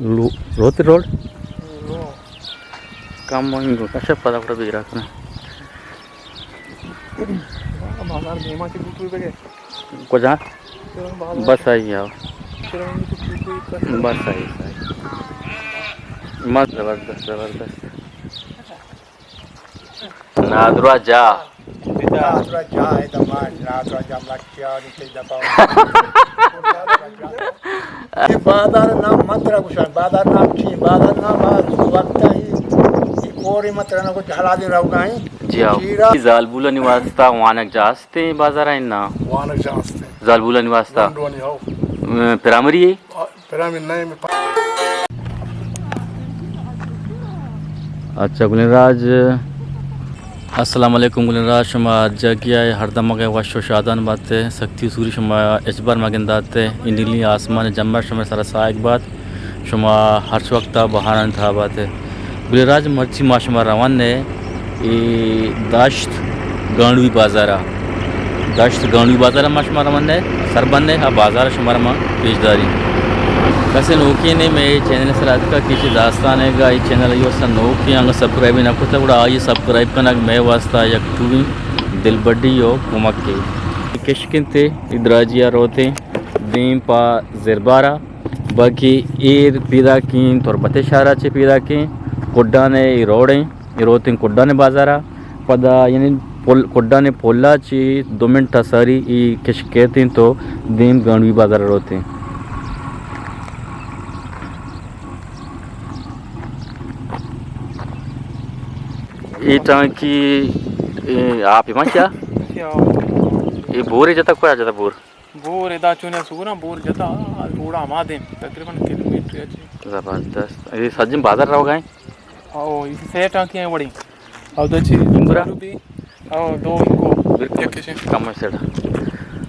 لو-، روت روڈ؟ کم انگو کشا پدا پدا بیرا کنا۔ بازار دیما چی بوتوی بگے؟ کجا؟ بس آئی آو۔ بس آئی، آئی۔ مست، زبردست، زبردست۔ نادرا جا۔ نادرا جا ہے دماش، نادرا جا مچیانی تے دپا۔ یہ بازار نام مت را گوشن، بازار نام چی؟ بازار نام آ وقت ہے، یہ کوری مت رنا کو جہلا دین روگا ہیں۔ جی ہاں۔ چیرا۔ زالبولانی واسطہ وانگ جا ہستیں بازار ہے نا؟ وانگ جا ہستیں۔ زالبولانی واسطہ؟ گونڈوانی ہو۔ ام، پرائمری ہے؟ پرائمری نہیں، میں پا- اچھا، گلین راج، السلام علیکم گلین راج، شما جگہ ء ہر دمگ ء وش و شادان بات ء، سختی و سوری شما ہچبر مگندات ء، انیلی آسمان جمبر شما سر سائگ بات، شما ہرچ وقت ء بہاران تھا بات ء۔ گلین راج، مرچی ما شما روان ء اے داشت گانڈوی بازار ء۔ داشت گانڈوی بازار ء ما شما روان ء سر بند ء، آ بازار ء شما را ما پیش داریں۔ کسے نوکیں نے مئے چینل ء سر اتکا کہ چہ داستان ء گا، اے چینل ء ایوسا نوکیں، انگا سبسکرائب نہ کتا، گڑا آئی سبسکرائب کنگ مئے واسطہ یک ٹوبیں دلبڈی و کمکے۔ کشک انت، اے دراجی ء روتیں دیم پا زربارا، باقی ایر پیداکیں تربت شہرا چہ پیداکیں کڈان ء اے روڈیں۔ اے روتیں کڈان بازارا، پدا یعنی پل، کڈان پلا چی دو منٹ ساری ای کشک کیتیں تو دیم گانڈوی بازار روتیں۔ اے ٹانکی، اے آپ ما کیا؟ کیا؟ اے بورے جتا، کیا جتا بور؟ بور ادا چون سورا بور جتا، روڈا ہما دیم تقریباً کلومیٹر اچ۔ زبردست۔ اے سجن بازار روگا ہیں؟ او، اسی سیٹ آنکھیں وڑی۔ او دچی عمرہ؟ چالو بھی۔ او دو انکو۔ بالکل۔ یک کشے۔ کم سیٹ۔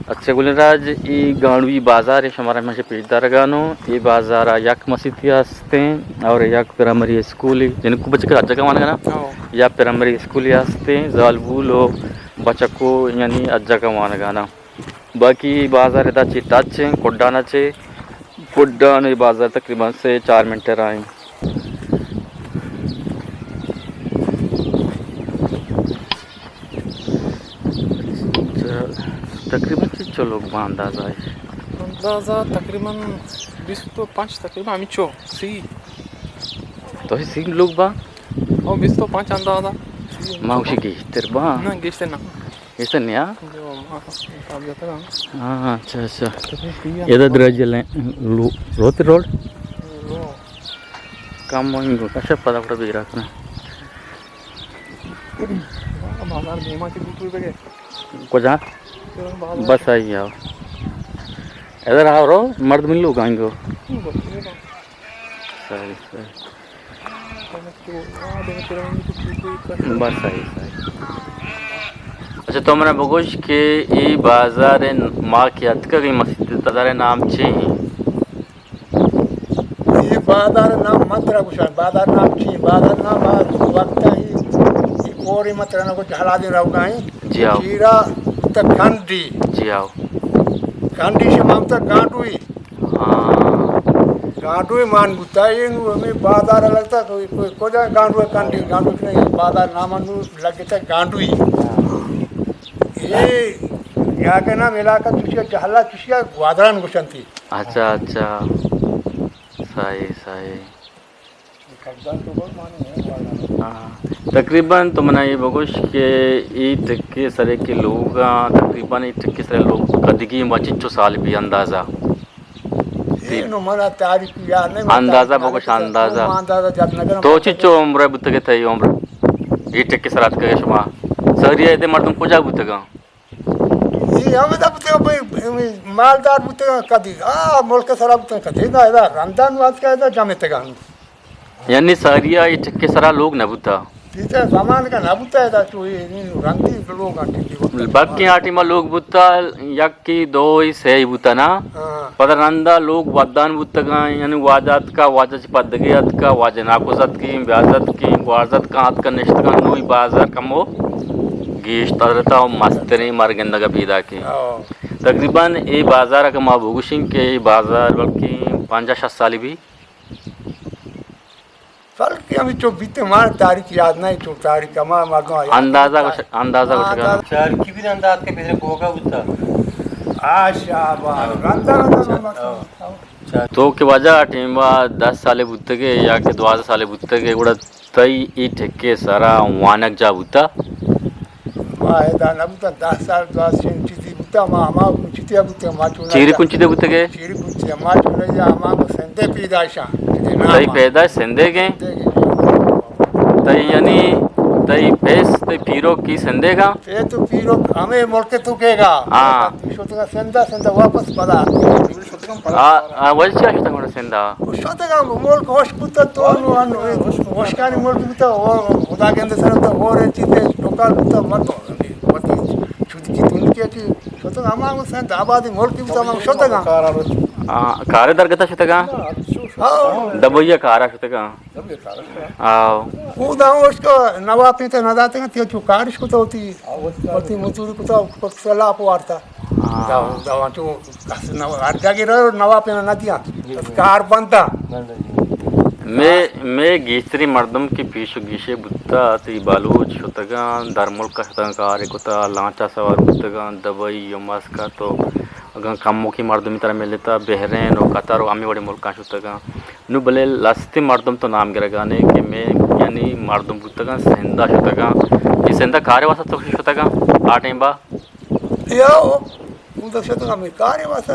اچھا گلین راج، ای گانڈوی بازار ہے شمارا ہمیشہ پیش دارگانو۔ ای بازار یک مسیتی ہستیں اور یک پرائمری اسکول ہے، جن کو بچے کا جگہ وانگانا۔ او۔ یا پرائمری اسکول ہستیں، زالبول و بچکو یعنی اجگہ وانگانا۔ باقی بازار ادا چہ ٹچ ہیں، کڈان چہ، کڈان بازار تقریباً سے چار منٹ راہ ہیں۔ تقریباً چنچو لوگ با اندازہ ہے؟ اندازہ تقریباً بیست و پنچ، تقریباً ہمینچو سی۔ تو سی لوگ با؟ او، بیست و پنچ اندازہ۔ ما گوشی گیشتر با؟ نہ، گیشتر نہ۔ ایسا نیا؟ جو ما حساب جاتا نا۔ ہاں، اچھا، اچھا۔ تو پھر کیا؟ ادا دراجی لے-، لو-، روت روڈ؟ رو۔ کم انگو کشا پدا پدا بیرا کنا۔ بازار دیما چی بوتوی بگے؟ کجا؟ بازار۔ بس آئی آو۔ ادھر آو رو، مردم لوگ آئیں گو۔ بس یہ نا۔ صحیح، صحیح۔ بس صحیح، صحیح۔ اچھا، تو منا بگوش کہ ای بازار ما کہ اتکگ، ای مسیت بازار نام چی ہیں؟ ای بازار نام مت را گوشن، بازار نام چی؟ بازار نام آ وقت ای، ای کوری مت رنا کو جہلادی روگا ہیں۔ جی آو۔ چیرا تک کھنڈی۔ جی آو۔ کھنڈی سے مام تک گانڈوی۔ ہاں۔ گانڈوی مان بوتا، یہ نو ہمیں بازار لگتا، کوئی، کوئی کجا گانڈو ہے، کھنڈی، گانڈو نہیں، بازار نام نو لگتا گانڈوی۔ یہ یا کہ نام علاقہ چوشیا، جہلا چوشیا گوادران گوشنتی۔ اچھا، اچھا۔ صحیح، صحیح۔ ہاں۔ تقریباً تو منا یہ بگوش کہ ای ٹکے سرے کے لوگ، تقریباً ای ٹکے سرے لوگ کدگی ما چنچو سال بھی اندازہ؟ اے نو منا تاریخ یاد نہیں، اندازہ بگوش، اندازہ۔ اندازہ جت نہ کرم۔ تو چنچو عمر بوتگے تئی عمر؟ ای ٹکے سرا اتکگے شما۔ ساری ایدے مردم کجا بوتگاں؟ اے ہمدا بوتگاں، بھئی، مالدار بوتگاں کدی، آ، ملک سرا بوتگاں کدی، ادا، ادا رندا نو اتکا ادا جمع تگاں۔ یعنی ساریا اے ٹکے سرا لوگ نہ بوتا؟ پیسے زمان کا نہ بوتا ادا، تو اے نی رنگی لوگ آ ٹکی بوتا۔ بلکیں آ ٹیما لوگ بوتا، یکی، دوئی، سہی بوتا نا؟ ہاں۔ پدا رندا لوگ ودان بوتگاں، یعنی واجہ اتکا، واجہ چہ پدگے اتکا، واجہ ناکوز اتکیں، بیاز اتکیں، گوارز اتکاں، اتکا نشتگاں، نوئی بازار کمو گیشتر تا و مستریں مرگندگا پیدا کیں۔ ہاں۔ تقریباً اے بازار اگہ ما بگوشیں کہ اے بازار بلکیں پنجاہ شست سالی بھی۔ بلکہ ہمیں چو بیتے، مار تاریخ یاد نہیں، چو تاریخ ہما مردم یاد اندازہ نہیں۔ گوش-، اندازہ گوش کن۔ اندازہ۔ چارکی بھی انداز کے پیسے کوکا بوتا۔ آ شاباش، رندا رندا مردم۔ تو کہ واجہ ٹیما دس سالے بوتگے یا کہ دوازدہ سالے بوتگے، گڑا تئی اے ٹکے سرا وانگجاہ بوتا؟ ما ادا نہ بوتا، دہ سال، دہ سال چیزی بوتا، ما ہما کنچی تیا بوتا، ما چولا چیری جا-، کنچی دے بوتگے؟ چیری کنچی، ما چولا جا، ہما سندے پیدائشاں۔ تئی پیدائش سندے گے؟ سندے گے۔ تئی یعنی تئی پیس، تئی پیروک کی سندے گا؟ اے تو پیروک ہمیں ملک تو کے گا۔ ہاں۔ شتگا سندا، سندا واپس پدا۔ آ، آ، وجہ چیا شتگ گڑا سندا؟ شتگا ملک ہوش بوتا تو انو، انو، ہوشکانی ملک بوتا، او خدا گندے سر تو اور چیزے لوکال بوتا مت۔ وتی چودکی تونکی چی شتگا ہما سندا آبادی ملک بوتا ہما شتگا۔ آ، کارے درگتا شتگا؟ ہاں۔ دبئی کارا شتگا؟ آو۔ او دا اوشکا نواب پیتے نہ داتے ہیں، تیو چو کارش کتا ہوتی، ہوتی مزدوری کتا، کتا لاپ وارتا۔ ہاں۔ دا، دا چو کس نو-، ہر جگہ رو نواب پینا نہ دیا۔ بس کار بندا۔ میں، میں گیشتری مردم کی پیش و گیشے بوتا، تی بلوچ شتگاں، در ملک شتگاں، کار کتا، لانچا سوار بوتگاں، دبئی و مسقط و اگاں کموکی مردمی ترا ملتا، بحرین و قطر و ہمیں وڑے ملکاں شتگاں۔ نو بلے لستے مردم تو نام گرگانے کہ میں یعنی مردم بوتگاں سندھا شتگاں۔ اے سندھا کارے واسطہ تو شتگاں آ ٹائم با؟ یا او، اون تو شتگاں میں کارے واسطہ۔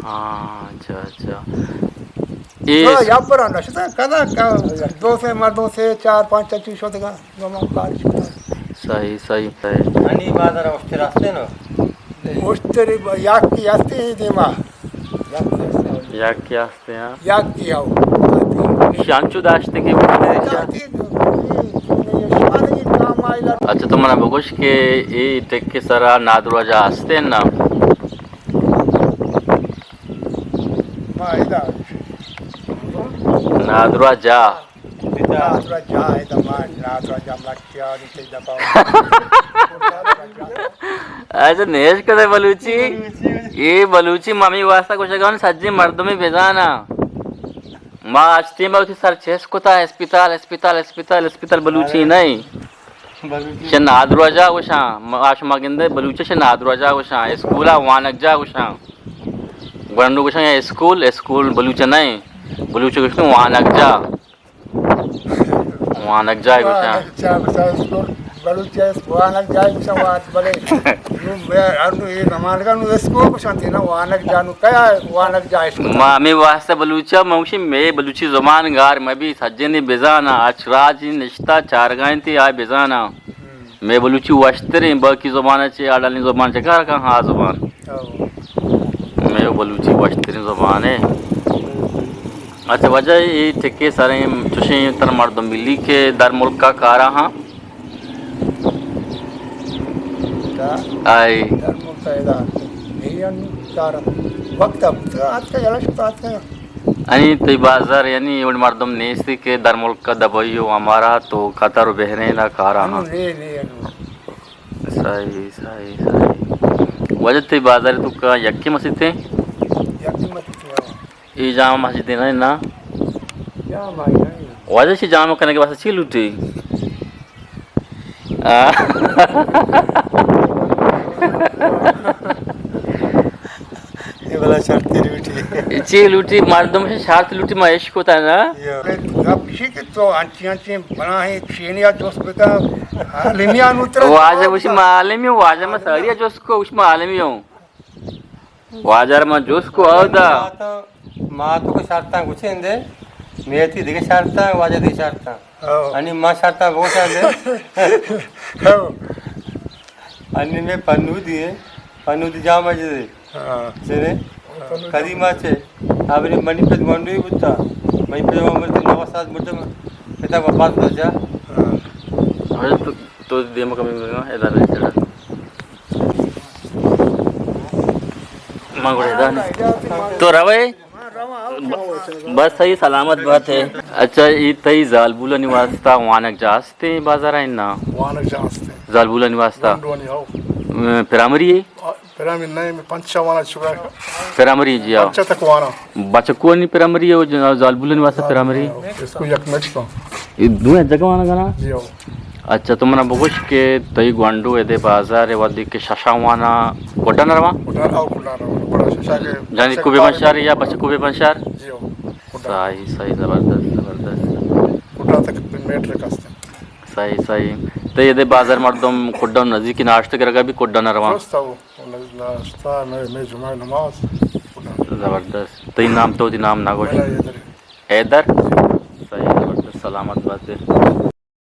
ہاں، اچھا، اچھا۔ اے ہاں، یا پر نہ شتگاں، کدا کا-، دو سے مردم سے چار پانچ چنچو شتگاں، نو ما کار شتگاں۔ صحیح، صحیح، صحیح۔ ہنی بازار اشتر ہستے نو؟ اشتر با-، یکی ہستے دیما۔ یکی ہستے، ہاں۔ یکی آو۔ شانچو داشتے کہ اچھا، تو منا بگوش کہ اے ٹکے سرا نادراجا ہستے نا؟ ما ادا۔ نادراجا۔ نادراجا، ادا ما نادراجا ما اچھا، نیش کدے بلوچی؟ اے بلوچی مامی واسطہ گوشگان سجے مردمی بزانا۔ ما اچ ٹیم وتی سر چست کتا، اسپتال، اسپتال، اسپتال، اسپتال بلوچی نہیں۔ بلوچی۔ شہ نادراجا گوشاں، ما شما گندے بلوچی شہ نادراجا گوشاں، اسکولا وانگجا گوشاں۔ گونڈو گوشاں یا اسکول، اسکول بلوچی نہیں، بلوچی گوشاں وانگجا۔ وانگجاہ گوشاں۔ وانگجاہ گوشاں، اسکول بلوچی ءَ وانگجاہ گوشاں، وات بلے۔ نوں مئے ہر نوں اے زمانگ ءَ نوں اسکول گوشاں تئی نا، وانگجاہ نوں کیا وانگجاہ اسکول؟ ما ہمے واسطہ بلوچ ءَ، ما گوشیں مئے بلوچی زبان گار مہ بی، سجّینی بزاناں، اچ راجی نشتہ چارگا انت آ بزاناں۔ ہم۔ مئے بلوچی وشتریں، باقی زبان ءَ چہ، آ ڈالیں زبان چہ کار کن، ہا زبان۔ ہو۔ مئے بلوچی وشتریں زبان ہے۔ اچھا، واجہ اے ٹکے سریں چشیں تر مردم بلی کہ در ملک ءَ کارا ہاں۔ آئی۔ در ملک ءَ ادا نہیں، کار وقت اب آج کا یلا شتا آج کا۔ انی تئی بازار یعنی اے وڑ مردم نیستی کہ در ملک ءَ دبئی و امارات و قطر و بحرین ءَ کارا ہاں۔ انو نے، نے، انو۔ صحیح، صحیح، صحیح۔ واجہ تئی بازار تو کا یکی مسیتے؟ یکی مسیتے، ہاں۔ اے جامع مسجد ہے نا؟ جامع ہے۔ واجہ چی جامع کرنے کے واسطے چی لوٹی؟ آ۔ اے بلا شرط لوٹی۔ اے چی لوٹی؟ مردم سے شرط لوٹی، ما عشق ہوتا ہے نا؟ یا۔ گپ اِشی کہ تو انچی انچی بنا ہے، چینی آ جوست بکا، عالمی آ نوتر۔ واجہ وشی ما عالمی ہوں، واجہ ما ساری جوست کو، وشی ما عالمی ہوں۔ واجہ ما جوست کو آو دا۔ ما تو، ما تو کو شرطاں گچین دے، میتی دیگه شرطاں، واجہ دیگه شرطاں۔ او۔ انی ما شرطاں بگوشاں دے۔ او۔ انی میں پنودی ہے، پنودی جامع جدے۔ ہاں۔ چرے؟ ہاں۔ کدی ما چے، ابری منی پت گونڈوی بوتا، منی پت عمر تے نو سال مردم، پتا وفات ہو جا۔ ہاں۔ ارے تو، تو دیما کمی میں ادا رہ چڑھا۔ ما گڑا ادا نہیں۔ تو روے؟ ب-، بس صحیح سلامت بات ہے۔ اچھا، اے تئی زالبولانی واسطہ وانگجاہ ہستیں بازار ءَ نا؟ وانگجاہ ہستیں۔ زالبولانی واسطہ؟ گونڈوانی، ہو۔ م-، پرائمری ہے؟ آ، پرائمری نہیں، میں پنچ وانا چھوڑا۔ پرائمری، جی ہاں۔ پنچ تک وانا۔ بچکونی پرائمری ہے، وہ جو زالبولن واسطے پرائمری۔ اس کو یک منٹ تو۔ یہ دو ہیں جگہ وانا گنا؟ جی ہاں۔ اچھا، تو منا بگوش کہ تئی گوانڈو ادے بازار ہے، ودی کہ ششا وانا کڈا نروا؟ کڈا، او کڈا نروا، بڑا ششا کے یعنی بچک کوبے پارے بنشار یا بچک کوبے بنشار؟ جی ہاں، کڈا۔ صحیح، صحیح، زبردست، زبردست۔ کڈا تک میٹر کاستے۔ صحیح، صحیح۔ تو یہ دے بازار مردم کڈا نزدیکی ناشتہ کرگا بھی کڈا نروا؟ درست ہے وہ۔ ناشتہ، میں، میں جمعہ نماز۔ زبردست۔ تئی نام تو، تئی نام نہ گوش۔ میرا حیدر ہے۔ حیدر؟ صحیح، زبردست۔ سلامت باتے۔